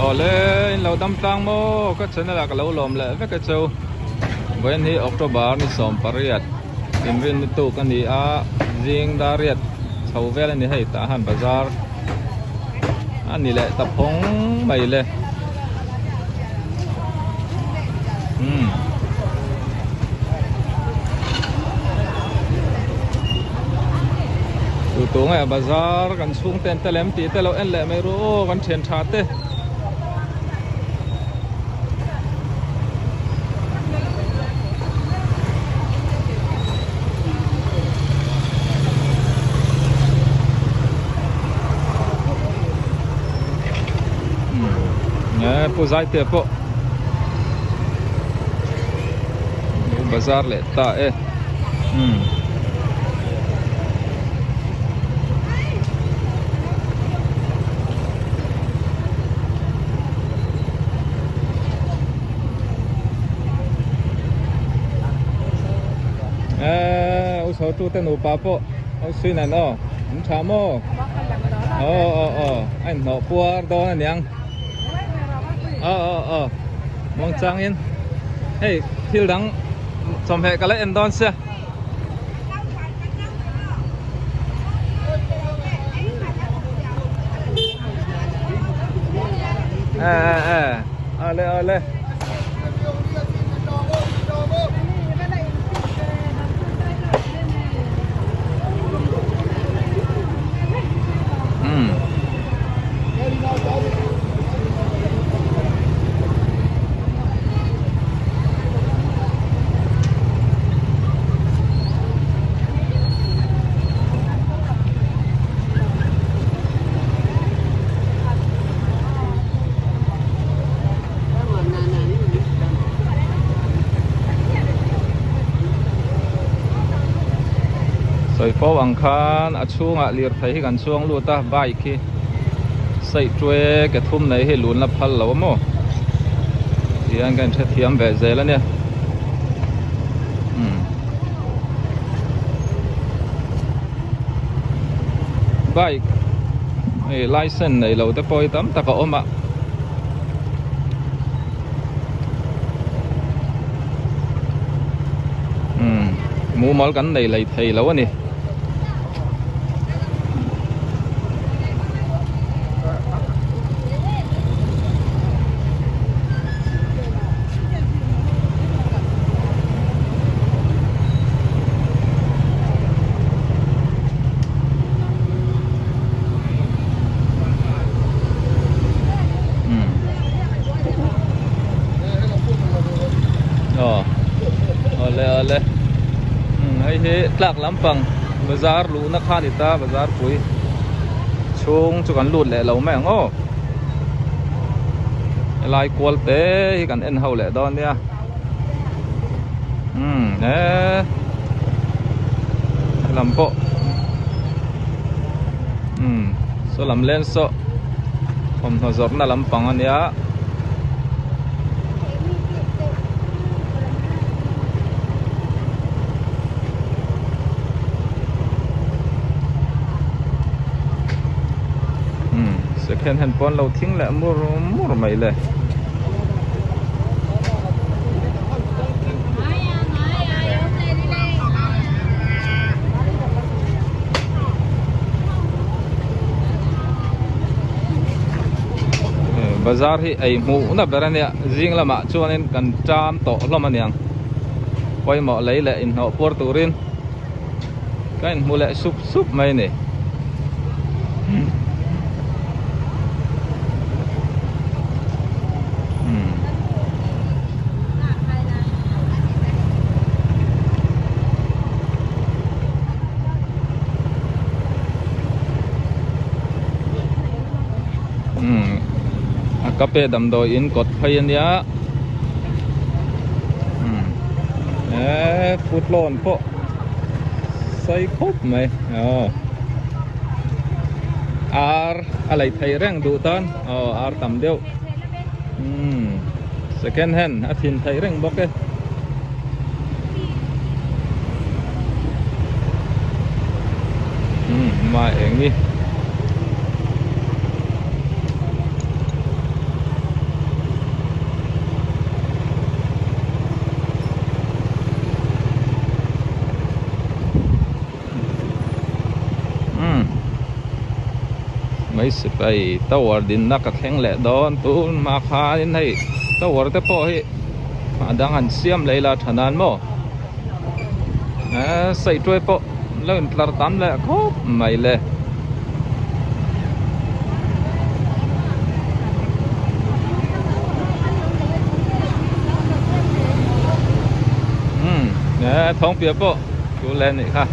Awle in lo dam tlang maw ka channel ah ka lo lawm leh vek e chu vawiin hi October ni 18 inrin ni tuk a ni a zing dar riat chho vel a ni hei tah han bazar a ni leh ta phawng mai le umm. Tu tu nge bazar kan chhung ten te lem tih te lo en leh mai ru aw kan thian tha te. Nge pu zai te pawh bazar leh ta e umm. Eee u chho tu te nupa pawh au suin an aw an tha maw aw aw aw a inhnawh puar dawn a niang aw aw aw muang changin hei thil dang chawhmeh ka la en dawn sia. E e e ale ale um Sawi fo ang khan a chhungah lirthei hi kan chuang lut a bike hi saihtuai ke thum nei hi lun la phal lo a maw tihian ka inhrethiam ve zel a nia umm bike hei license nei lo te pawh hi tam tak a awm a umm mumal kan nei lei thei lo a ni. Hei hi tlak lampang bazar luhna kha a ni ta bazar pui chhung chu kan lut leh lo mai ang aw helai kual te hi kan en ho leh dawn nia umm he lam pawh umm saw lam len saw thawmhnaw zawrhna lampang a nia. Second hand pawn lo thing leh mur mur mai le. Bazar hi ei hmuhna ber a nia zing lamah chuanin kan ṭam tawh hlawm a niang. Pawimawh lei leh inhnawh puar turin ka inhmu leh sup sup mai a ni. A kape damdawi in kawt phei a nia. Eee footlawn pawh sawi khawp mai aw ar a lei thei reng duh tan aw ar tam deuh umm second hand a thin thei reng bawk e. Umm ma eng ni. Mai sipai tower dinna ka thleng leh dawn tun hma khanin hei tower te pawh hi a dang an siam leh ila tha nan maw eee saihtuai pawh lo intlar tam leh khawp mai le. Umm eee thawngpiah pawh chu le anih kha.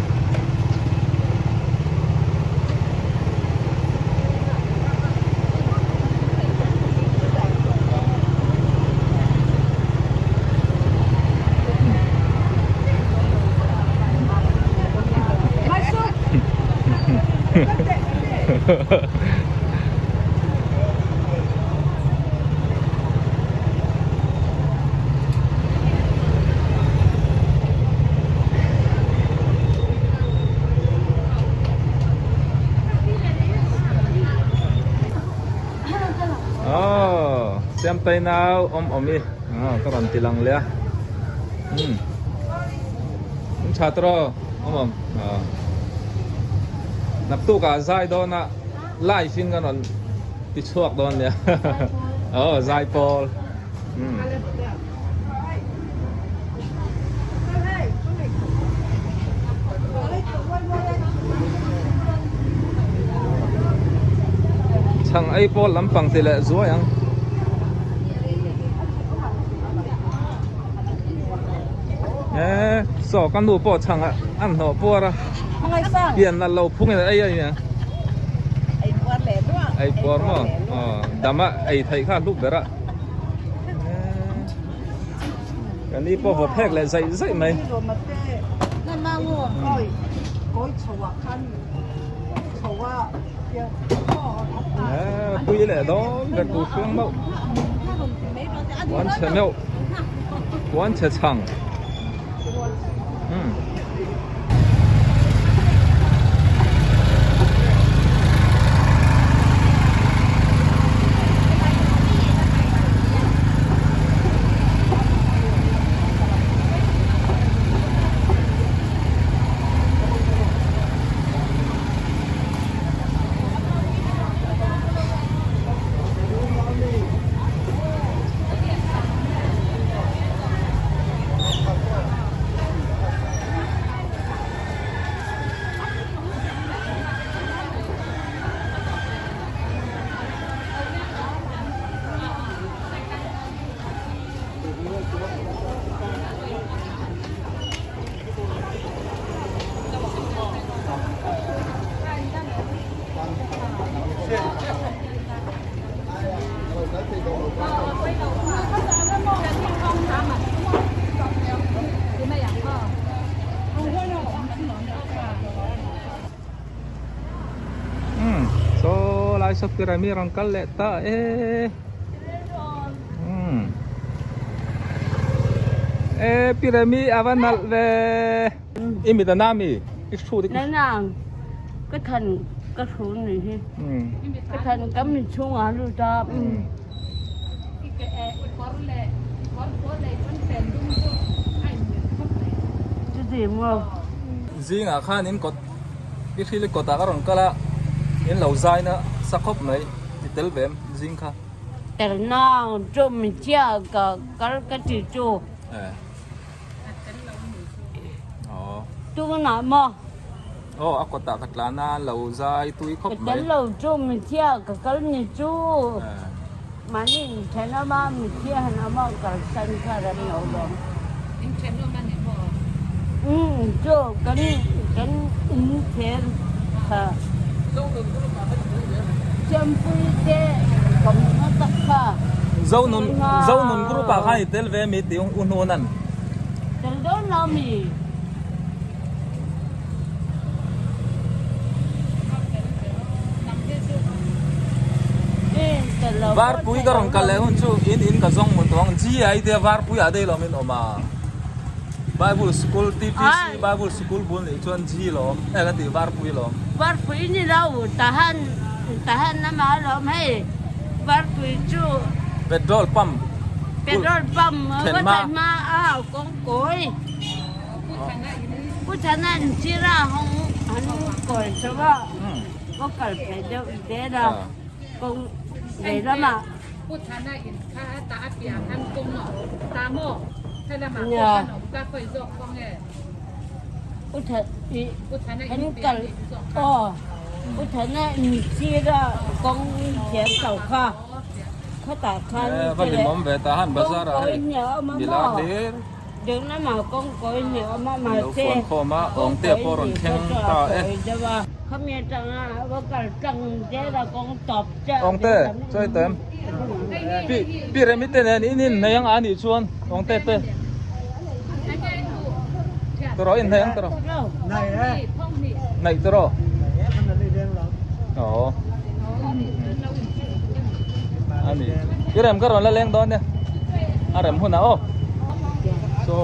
Aww Siamtei nau awm awm i ka rawn ti lang leh a umm in tha tawh awm awm naktuk ah zai dawn a live in ka rawn ti chhuak dawn nia aw zai pawl umm. Chhang ei pawl lampang ti leh zuai ang. Eee saw ka nu pawh chhang a an hnawh puar a pian nalh lo phung in a ei a nia ei puar maw aw dam a ei theih kha a hlu ber a. Ka ni pawh vaw phek leh zaih zaih mai. Pui leh dawn vek tur hriang meuh. Puan chhe meuh. Puan chhe chhang. Umm saw lai saw pyramid rawn kal leh ta e umm e pyramid a va nalh ve i mit a na mi i thu dik Ka than ka thu ni hi ka than ka mi chhungah lut a. Chuti maw? Zingah khan in kawt i hril kawtah ka rawn kal a in lo zai na sa khawp mai i tel ve em zing kha. Tel nang chu mi chiah ka kal ka ti chu. Tunah maw? Aw a kawtah ka tlan a lo zai tui khawp mai. Ka tel lo chu mithiah ka kal ni chu. Mahni inthenawm a mithiah han awm a kalsan kha ram lo lawm. Inthenawm a ni maw? Umm chu kan kan inthen kha. Champui te kawmhna tak kha. Zonun Zonun group ah khan i tel ve mi tih u hnuan an. Tel dawn lo mi. Varpui ka rawn kal leh hun chu in in ka zawng mun tawh ang GI te varpui ah daih lawm in awm a Bible school TPC Bible school bul nih chuan G lawm e ka tih varpui lawm. Varpui ni lo tahan tahan lama alawm hei varpui chu. Petrol pump. Petrol pump thlenhma a hau kawngkawi. Pu Thana in sira hawng an kawi chho a. Va kal phei deuh zel a, kawng vei lamah. Nia. U Than i an kal aw U Thana in sir a kawng thiam lo kha khatah khan Va limawm ve ta han bazar ah hei milar hlir Ding lamah kawngkawi hnih a awm a, Lo mahse fuan khawm a, awngte pawh rawn thleng ta e. Khami atanga va kal tlang zel a kawng tawp chiah Awngte, chawi tem. Pi pi Remi te nen in inhnei ang a nih chuan awngte te. Tawrh inhnei ang tawrh. Naih tawrh. Aw. A ni. Pi Rem ka rawn la leng dawn nia. A rem hunah aw. So.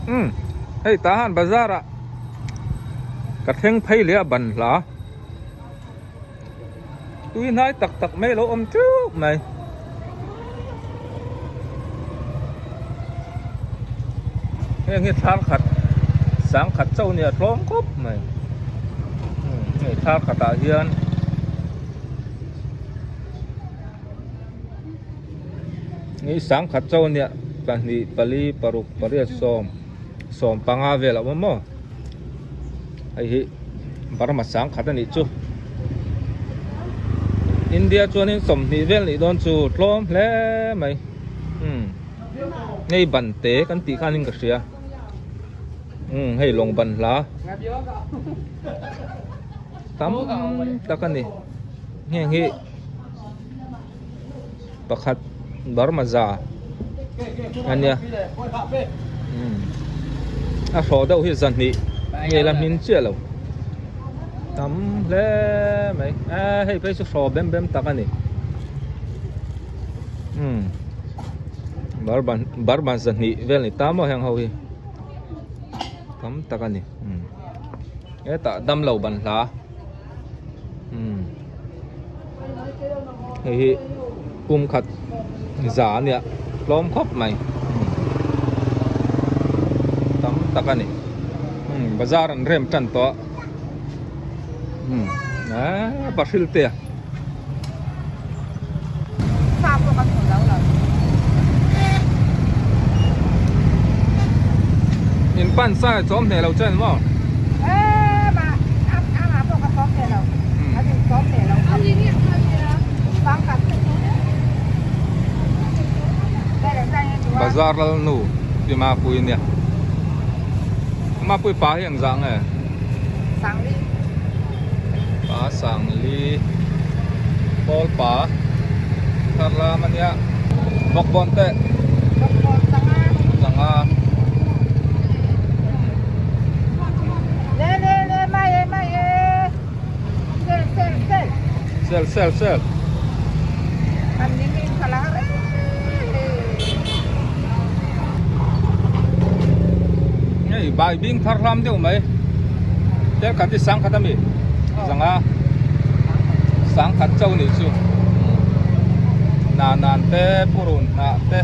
Um hei tah han bazar ah ka thleng phei leh a ban hla tui hnai tak tak mai a lo awm teuh mai. Heng hi thar khat sang khat chauh nia tlawm khawp mai hei thar khat ah hian hei sang khat chauh nia pahnih pali paruk pariat sawm sawm panga vel a awm a maw hei hi Burma sang khat a nih chu India chuanin sawmhnih vel nih dawn chu tlawm hle mai umm. Hei ban te kan tih khan in ka hria umm hei lawng ban hla tam tak a ni heng hi pakhat Burma za a nia umm a hrawh deuh hi zahnih nge la hmin chiah lo tam hle mai a hei phei chu hraw bem bem tak a ni. Umm barban barban zahnih vel ni ta maw heng ho hi tam tak a ni umm hetah damlo ban hla umm hei hi kum khat za a nia tlawm khawp mai umm tam tak a ni umm bazar an rem tan tawh a umm aaa bahril te a. In pan sa chawm hneh lo chen maw? Bazar lal nu pi Mapui nia. Mapui pa hi engzah nge? Pa Sangli Pawl pa thar lam a nia bawkbawn te sangha sel sel sel hei bai bing thar hlam deuh mai. Tel khat hi sangkhat a mi zanga sangkhat chauh nih chu nanan te purun hnah te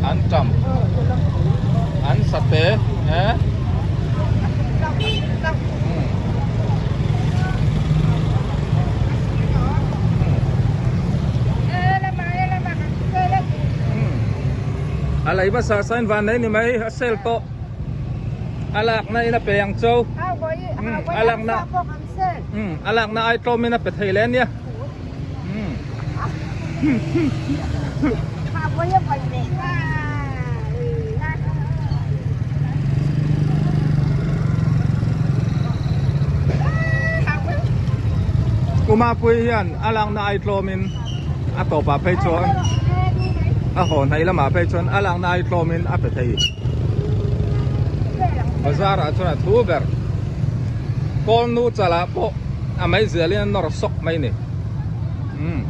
an tam an sa te eh a lei hmasa sain van nei ni mai a sel tawh. A lakna in a pe ang cho. A lakna a lakna ai tlawm in a pe thei le ania. Umapui hian a lakna ai tlawm in a tawpah phei chuan a haw hnaih lamah phei chuan a lakna ai tlawm in a pe thei. Bazar ah chuan a thu ber kawl nu chalah pawh a meizial in a nawr sawk mai a ni. Umm.